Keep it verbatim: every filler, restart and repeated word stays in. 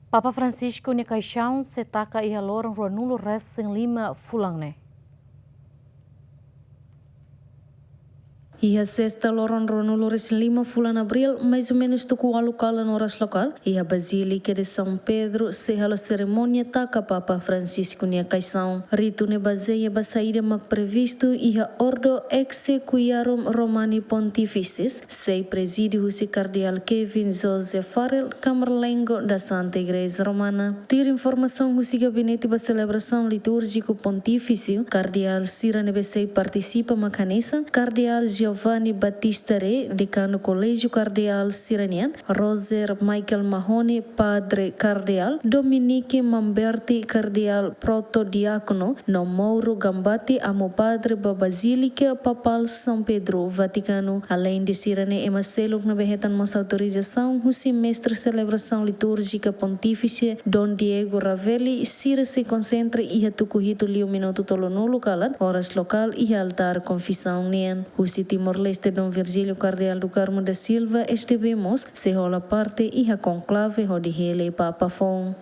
Papa Francisco nia kaixaun sei taka iha loron ruanulu resin lima fulan ne'e. Iha sesta loron ruanulu resin lima fulan abríl, mais ou menus tuku ualu kalan oras lokál, iha Bazílika de São Pedro sei halo serimónia taka Papa Francisco nia kaixaun. Ritu ne'e bazeia ba saida mak previstu iha Ordo Exequiarum Romani Pontifices, sei prezide husi Kardeál Kevin Joseph Farrell, Kamarlengo da Santa Igreja Romana. Tuir informasaun husi gabinete ba selebrasaun litúrjiku pontifísiu, kardeál sira ne'ebé sei partisipa mak hanesan Kardeál Giovanni Battista Re, dekanu Koléjiu Kardeál sira-nian, Roger Michael Mahony, Padre Kardeál, Dominique Mamberti, Kardeál Protodiákono, no Mauro Gambatti, Amu Padre ba Bazílika Papál São Pedro, Vatikanu. Aleinde sira-ne'e, ema seluk ne'ebé hetan mós autorizasaun husi Mestre Selebrasaun Litúrjika Pontífise, Dom Diego Ravelli, sira sei konsentra iha tuku hitu liu minutu tolunulu kalan, oras lokál, iha altár konfisaun nian. Husi Timor-Leste, Dom Virgílio Kardeál do Carmo da Silva, S D B mós, sei hola parte iha konklave hodi hili Papa foun.